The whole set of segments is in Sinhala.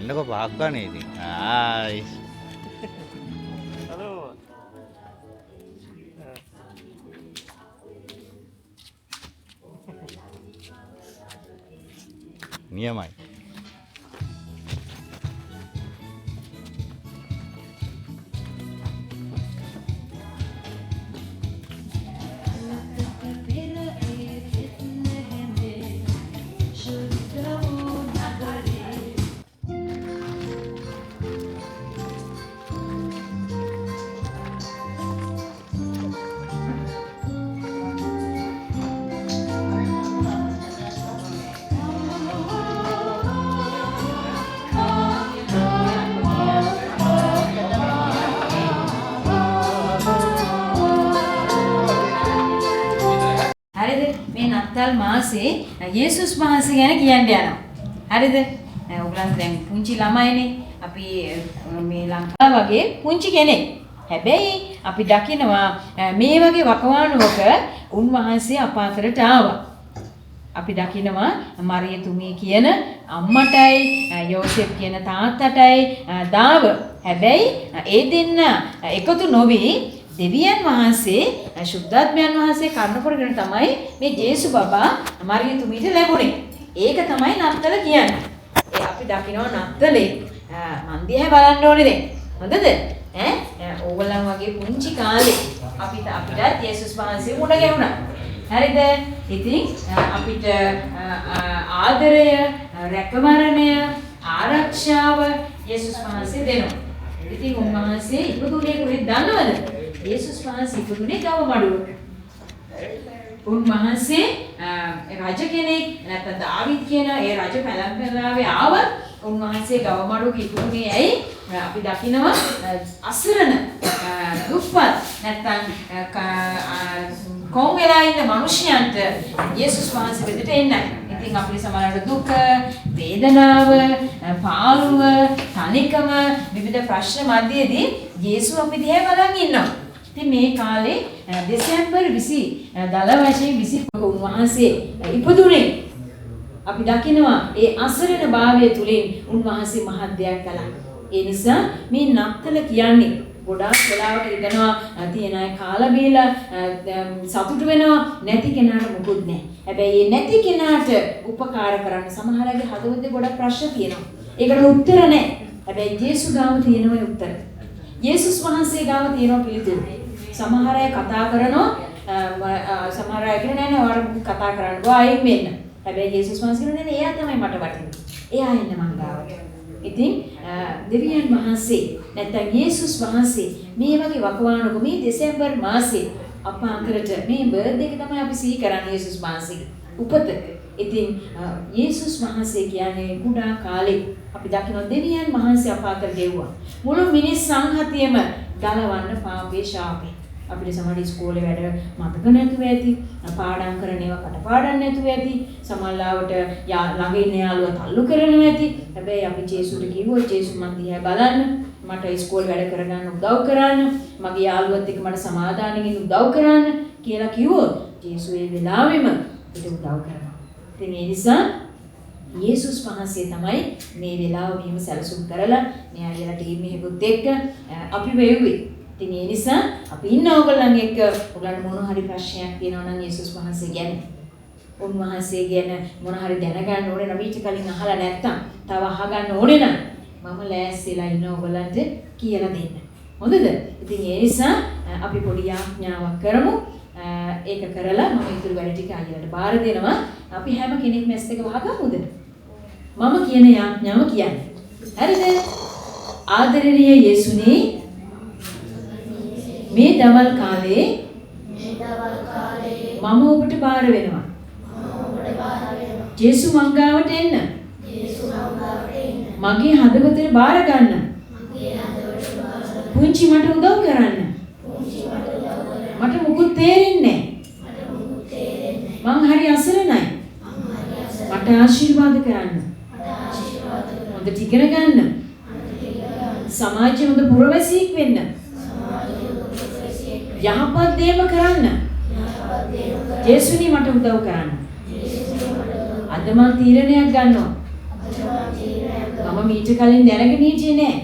යන්නකෝ පහක් වනේ ඉතින්. ආයි. හලෝ. නියමයි. හරිද? මේ නත්තල් මාසේ යේසුස් වහන්සේ ගැන කියන්න යනවා. හරිද? ඔයගලන් දැන් පුංචි ළමයිනේ. අපි මේ ලංකාව වගේ පුංචි කෙනෙක්. හැබැයි අපි දකිනවා මේ වගේ වකවානුවක උන්වහන්සේ අප අතරට ආවා. අපි දකිනවා මරියතුමිය කියන අම්මටයි යෝසෙෆ් කියන තාත්තටයි දාව. හැබැයි ඒ දෙන්න එකතු නොවි දෙවියන් වහන්සේ ශුද්ධාත්මයන් වහන්සේ කරුණ කරගෙන තමයි මේ ජේසු බබා මරියතුමියට ලැබුණේ. ඒක තමයි නත්තල කියන්නේ. ඒ අපි දකිනවා නත්තලේ මන් දිහා බලන්න ඕනේ දැන්. හොඳද? ඈ ඕගොල්ලන් වගේ පුංචි කාලේ අපිටත් යේසුස් වහන්සේ මුණ ගැහුණා. හරිද? ඉතින් අපිට ආදරය, රැකවරණය, ආරක්ෂාව යේසුස් වහන්සේ දෙනවා. ඉතින් උන්වහන්සේ ඉපදුනේ කොහෙද දන්නවද? යේසුස් වහන්සේ ඉපදුනේ ගව මඩුවක. උන්වහන්සේ රජ කෙනෙක් නැත්නම් දාවිද් කියන ඒ රජ පරම්පරාවේ ආවත් උන්වහන්සේ ගව මඩුවක ඉපදුනේ ඇයි? අපි දකිනවා අසරණ දුප්පත් නැත්නම් කොන් වෙලා ඉන්න මිනිසයන්ට යේසුස් වහන්සේ වෙතට එන්නයි. ඉතින් අපිට සමහරවිට දුක, වේදනාව, පාළුව, තනිකම විවිධ ප්‍රශ්න මැදයේදී යේසු අපි දිහා බලන් ඉන්නවා. ඉතින් මේ කාලේ දෙසැම්බර් 20 දල වශයෙන් 25 උන්වහන්සේ ඉපදුනේ. අපි දකිනවා ඒ අසරණ භාවය තුලින් උන්වහන්සේ මහත් දෙයක් කළා. ඒ නිසා මේ නත්තල කියන්නේ ගොඩාක් වෙලාවට හිතනවා තියෙන අය කාලා බීලා සතුටු වෙනවා, නැති කෙනාට මොකුත් නැහැ. හැබැයි මේ නැති කෙනාට උපකාර කරන්න සමහර අයගේ හදවතේ ගොඩක් ප්‍රශ්න තියෙනවා. ඒකට උත්තර නැහැ. හැබැයි ජේසු ගාව තියෙනවා ඒ උත්තර. යේසුස් වහන්සේ ගාව තියෙනවා පිළිතුරු. සමහර අය කතා කරනවා, සමහර අය කියනවා නෑ නෑ ඔයාලා මොකුත් කතා කරන්න බෑ අයින් වෙන්න. හැබැයි යේසුස් වහන්සේ කියනවා නෑ නෑ එයා තමයි මට වටින්නේ. එයා එන්න මං ගාවට. ඉතින් දෙවියන් වහන්සේ නැත්නම් යේසුස් වහන්සේ මේ වගේ වකවානුවක මේ දෙසැම්බර් මාසේ අප අතරට මේ බර්ත්ඩේ එක තමයි අපි සිහි කරන්නේ යේසුස් වහන්සේගේ උපත. ඉතින් යේසුස් වහන්සේ කියන්නේ කුඩා කාලේ අපි දකිනවා දෙවියන් වහන්සේ අප අතරට එව්වා. මුළු මිනිස් සංහතියම ගලවන්න පාපේ ශාපේ. අපිට සමහර ඉස්කෝලේ වැඩ මතක නැතුව ඇති, පාඩම් කරන ඒවා කටපාඩම් නැතුව ඇති, සමහරවට ළඟ ඉන්න යාළුවා තල්ලු කරනවා ඇති. හැබැයි අපි ජේසුට කිව්වොත් ජේසු මං දිහා බලන්න, මට ඉස්කෝලේ වැඩ කරගන්න උදව් කරන්න, මගේ යාළුවත් එක්ක මට සමාදානෙන් ඉන්න උදව් කරන්න කියලා කිව්වොත් ජේසු ඒ වෙලාවෙම අපිට උදව් කරනවා. ඉතින් ඒ නිසා යේසුස් වහන්සේ තමයි මේ වෙලාව මෙහෙම සැලසුම් කරලා මේ අයියලා ටීම් එකකුත් එක්ක අපි වෙව්වේ. ඉතින් ඒ නිසා අපි ඉන්න ඕගොල්ලන් එක්ක ඔයගොල්ලන්ට මොන හරි ප්‍රශ්නයක් තියෙනවා නම් යේසුස් වහන්සේ ගැන, උන්වහන්සේ ගැන මොන හරි දැනගන්න ඕනේ නම් ඊට කලින් අහලා නැත්තම් තව අහගන්න ඕනේ නම් මම ලෑස්තිලා ඉන්න ඕගොල්ලන්ට කියලා දෙන්න. හොඳද? ඉතින් ඒ නිසා අපි පොඩි යාඥාවක් කරමු. ඒක කරලා මම ඉතුරු වැඩ ටික අයියලට බාර දෙනවා. අපි හැම කෙනෙක්ම ඇස් දෙක වහගමුද? මම කියන යාඥාව කියන්නේ. හරිද? ආදරණීය යේසුනි, මේ දවල් කාලේ මම ඔබට බාර වෙනවා. ජේසු මං ගාවට එන්න. මගේ හදවතට බාර ගන්න. පුංචි මට උදව් කරන්න. මට මොකුත් තේරෙන්නේ නැහැ. මං හරි අසරණයි. මට ආශිර්වාද කරන්න. හොඳට ඉගෙන ගන්න. සමාජයේ හොඳ පුරවැසියෙක් වෙන්න. යහපත් දේම කරන්න. ජේසුනි මට උදව් කරන්න. අද මං තීරණයක් ගන්නවා. මම මීට කලින් දැනගෙන හිටියේ නෑ.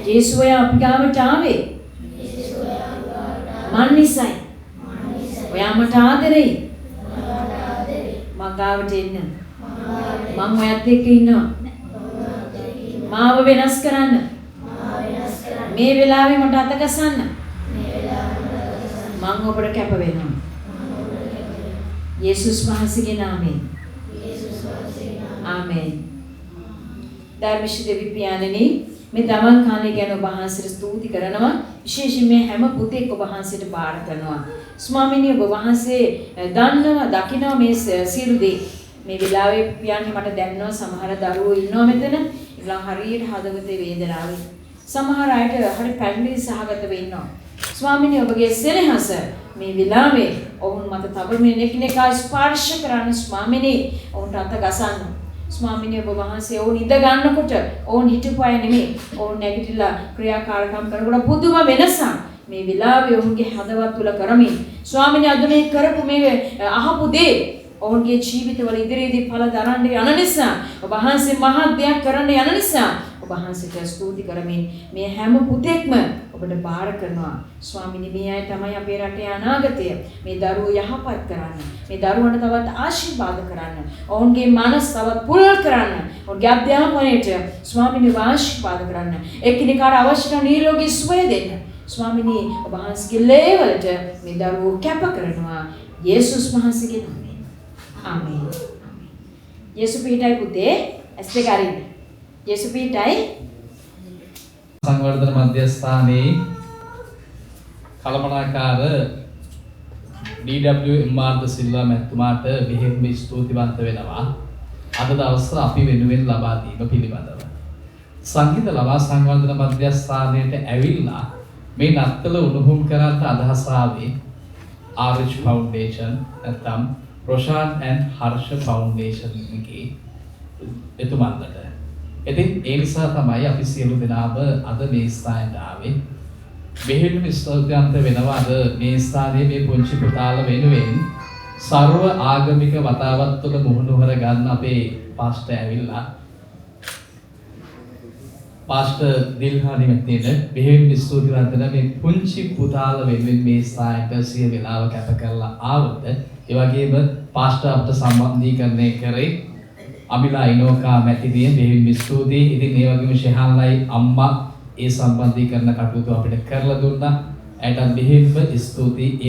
ජේසු ඔයා අපි ගාවට ආවේ මන් නිසයි. ඔයා මට ආදරෙයි. මං ගාවට එන්න. මං ඔයත් එක්ක ඉන්නවා. මාව වෙනස් කරන්න. මේ වෙලාවේ මට අත ගසන්න. මං ඔබට කැප වෙනවා. යේසුස් වහන්සේගේ නාමයෙන්. ආමේන්. ධර්මිෂ්ඨ දෙවි පියාණනි, මේ තමන් කාලය ගැන ඔබ වහන්සේට ස්තුති කරනවා. විශේෂයෙන් මේ හැම පුතෙක් ඔබ වහන්සේට බාර කරනවා. ස්වාමීනි, ඔබ වහන්සේ දන්නවා, දකිනවා මේ සියලු දේ. මේ වෙලාවේ පියාණනි මට දැනෙනවා සමහර දරුවෝ ඉන්නවා මෙතන. ඒගොල්ලන් හරියට හදවතේ වේදනාවේ. සමහර අයට හරි පැමිණිලි සහගතව ඉන්නවා. ස්වාමීනි, ඔබගේ සෙනෙහස මේ වෙලාවේ ඔවුන් මත තබමින් එකිනෙකා ස්පර්ශ කරන්න ස්වාමීනි, ඔවුන්ට අත ගසන්න. ස්වාමීනි, ඔබ වහන්සේ ඔවුන් ඉඳ ගන්නකොට ඔවුන් හිටපු අය නෙමෙයි. ඔවුන් නැගිටලා ක්‍රියාකාරකම් කරනකොට පුදුම වෙනසක් මේ වෙලාවේ ඔවුන්ගේ හදවත් තුල කරමින් ස්වාමීනි, අද මේ කරපු මේ අහපු දේ ඔවුන්ගේ ජීවිතවල ඉදිරියේදී ඵල දරන්න යන නිසා, ඔබ වහන්සේ මහත් දෙයක් කරන්න යන නිසා ඔබ වහන්සේට ස්තුති කරමින් මේ හැම පුතෙක්ම ඔබට බාර කරනවා. ස්වාමීනි, මේ අය තමයි අපේ රටේ අනාගතය. මේ දරුවෝ යහපත් කරන්න. මේ දරුවන්ට තවත් ආශිර්වාද කරන්න. ඔවුන්ගේ මනස තවත් පුළුල් කරන්න. ඔවුන්ගේ අධ්‍යාපනයට ස්වාමීනි ආශිර්වාද කරන්න. එකිනෙකාට අවශ්‍ය කරන නිරෝගී සුවය දෙන්න. ස්වාමීනි, ඔබ වහන්සේගේ ලේ වලට මේ දරුවෝ කැප කරනවා. යේසුස් වහන්සේගේ නාමයෙන්. ආමේන්. ආමේන්. යේසු පිහිටයි පුතේ. ඇස් දෙක අරින්න. යේසු පිහිටයි. සංවර්ධන මධ්‍යස්ථානයේ කළමනාකාර DWMR ද සිල්වා මැතිතුමාට බෙහෙවින්ම ස්තුතිවන්ත වෙනවා. අද දවස අපි වෙනුවෙන් ලබා දීම පිළිබඳව. සංගීත ළමා සංවර්ධන මධ්‍යස්ථානයට ඇවිල්ලා මේ නත්තල උණුහුම් කරන්න අදහස ආවේ RH Foundation නැත්නම් රොෂාන් ඇන්ඩ් හර්ෂ ෆවුන්ඩේෂන් එකේ එතුමන්ලට. ඉතින් ඒ නිසා තමයි අපි සියලු දෙනාම අද මේ ස්ථානයට ආවේ. බෙහෙවින්ම ස්තුතිවන්ත වෙනවා අද මේ ස්ථානයේ මේ පුංචි පුතාලා වෙනුවෙන් සර්ව ආගමික වතාවත් තුළ මුහුණුවර ගන්න අපේ පාස්ටර් ඇවිල්ලා, පාස්ටර් දිල්හානි මැතිණියට බෙහෙවින්ම ස්තුතිවන්ත වෙනවා මේ පුංචි පුතාලා වෙනුවෙන් මේ ස්ථානයට සිය වෙලාව කැප කරලා ආවට. ඒ වගේම පාස්ටර් අපට සම්බන්ධීකරණය කරේ අමිලා ඉනෝකා මැතිණිය බෙහෙවින්ම ස්තුතියි. ඉතින් ඒ වගේම ෂෙහාන්ලයි අම්මා ඒ සම්බන්ධීකරණ කටයුතු අපිට කරලා දුන්නා. ඇයටත් බෙහෙවින්ම ස්තුතියි.